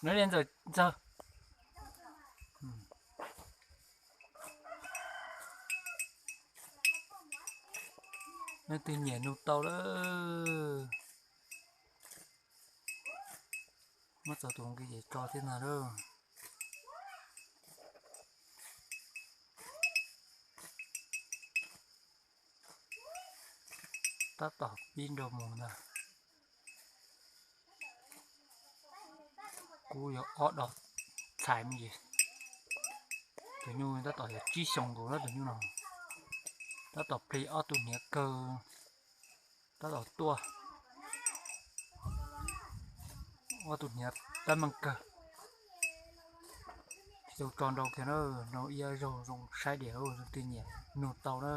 Ntxawg, leej twg nyiam nug tau lawm. Muab txog tus nqi ces tso thiab ntag lauj. Tab tom pib nrau mus ntag. Kuv yog ob dos txhais me ntsis. Tus nyuj tab tom yog tsib xyoos nkaus na tus nyuj no. Tab tom plig ob tug hniav kawg. Tab tom tuaj ob tug hniav tab meeg kawg. Tsis tau tso nrau kiag na, nrau ib zaug zoo saib diam, leej twg nyiam nug tau na.